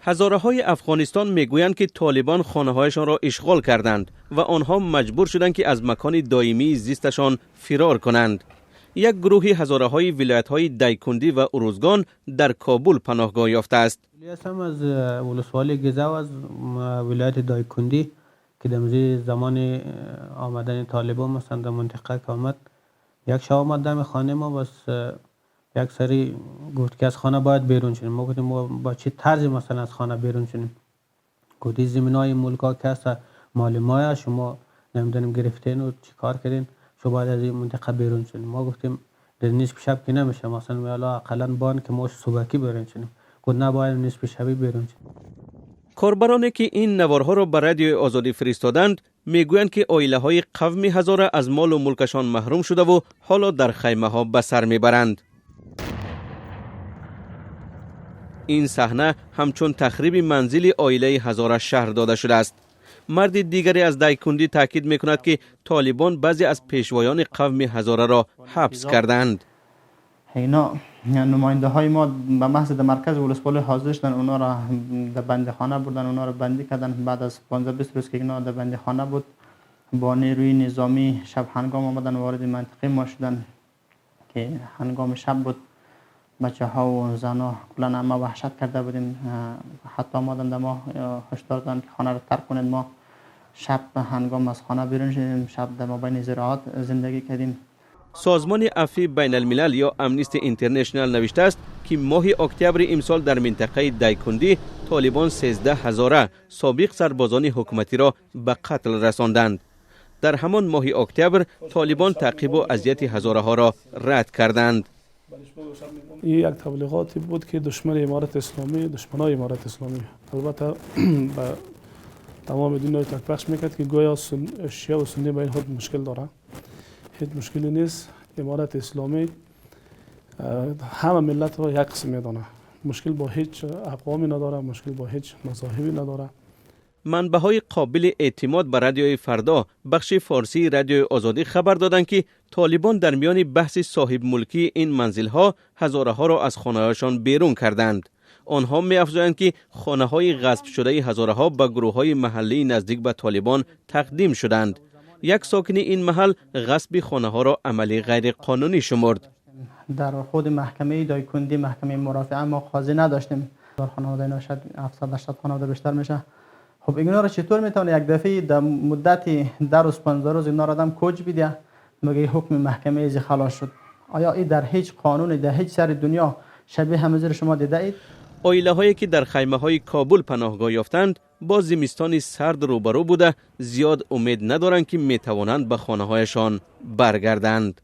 Ҳазораҳои Афғонистон мегӯянд, ки Толибон хонаҳояшонро ишғол карданд ва онҳо маҷбур шуданд, ки аз макони доимии зисташон фирор кунанд. Як гурӯҳи ҳазораҳои вилоятҳои Дайкундӣ ва Урузгон дар Кобул паноҳгоҳ ёфтааст. ҳастам аз ولسوالی گزو از ولایت دایکندی که در زمان آمدن طالبان مثلا در منطقه که آمد یک شب آمد دم خانه ما، بس یک سری گفت که از خانه باید بیرون شدیم. ما گفتیم ما با چه طرزی مثلا از خانه بیرون شدیم؟ گفت این زمین های ملک ها که هست مال ما، شما نمیدونیم گرفتین و چی کار کردین، شما باید از این منطقه بیرون شدیم. ما گفتیم در نصف شب که نمیشه، مثلا والا اقلا بان که ما صبحکی بیرون شدیم. گفت نه، باید نصف شبی بیرون شدیم. Корбароне, ки ин наворҳоро ба Радиои Озодӣ фиристоданд, мегӯянд, ки оилаҳои қавми ҳазора аз молу мулкашон маҳрум шудаву ҳоло дар хаймаҳо ба сар мебаранд. Ин саҳна ҳамчун тахриби манзили оилаи ҳазора шаҳр дода шудааст. Марди дигаре аз Дайкундӣ таъкид мекунад, ки толибон баъзе аз пешвоёни қавми ҳазораро ҳабс кардаанд. اینا نماینده های ما به محض در مرکز ولسوالی حاضر شدن، اونا را در بندیخانه بردن، اونا را بندی کردن. بعد از 15 20 روز که اینا در بندیخانه بود، با نیروی نظامی شب هنگام آمدن وارد منطقه ما شدن که هنگام شب بود. بچه ها و زن ها کلا همه وحشت کرده بودیم. حتی آمدن در ما هشدار دادن که خانه را ترک کنید. ما شب هنگام از خانه بیرون شدیم، شب در مابین زراعات زندگی کردیم. Созмони афви байналмилал ё Амнисти Интернешнал навиштааст, ки моҳи октябри имсол дар минтақаи Дайкундӣ Толибон 13 ҳазора собиқ сарбозони ҳукуматиро ба қатл расонданд. Дар ҳамон моҳи октябр Толибон таъқибу азияти ҳазораҳоро рад карданд. این یک تبلیغاتی بود که دشمن امارت اسلامی، دشمنای امارت اسلامی البته، به تمام دنیا پخش میکرد که گویا شیعه و سنی بین خود مشکل داره. هیچ مشکلی نیست. امارت اسلامی همه ملت را یک قسم میدانه، مشکل با هیچ اقوامی نداره، مشکل با هیچ مذاهبی نداره. Манбаъҳои қобили эътимод ба Радиои Фардо, бахши форсии Радиои Озодӣ, хабар доданд, ки Толибон дар миёни баҳси соҳибмулкии ин манзилҳо ҳазораҳоро аз хонаҳояшон берун карданд. Онҳо меафзоянд, ки хонаҳои ғасбшудаи ҳазораҳо ба гурӯҳҳои маҳаллии наздик ба Толибон тақдим шуданд. Як сокини ин маҳал ғасби хонаҳоро амали ғайриқонунӣ шумурд. در خود محکمه دایکندی، محکمه مرافعه ما قاضی نداشتیم. در خانواده اینا شاید 700 80 خانواده بیشتر میشه. خب اینا رو چطور میتونه یک دفعه در مدت 10 روز 15 روز اینا رو آدم کوچ بده، مگه حکم محکمه ازی خلاص شد؟ آیا این در هیچ قانون در هیچ سر دنیا شبیه همزیر شما دیده اید؟ Оилаҳое, ки дар хаймаҳои Кобул паноҳгоҳ ёфтанд, бо зимистони сард рӯбарӯ буда, зиёд умед надоранд, ки метавонанд ба хонаҳояшон баргарданд.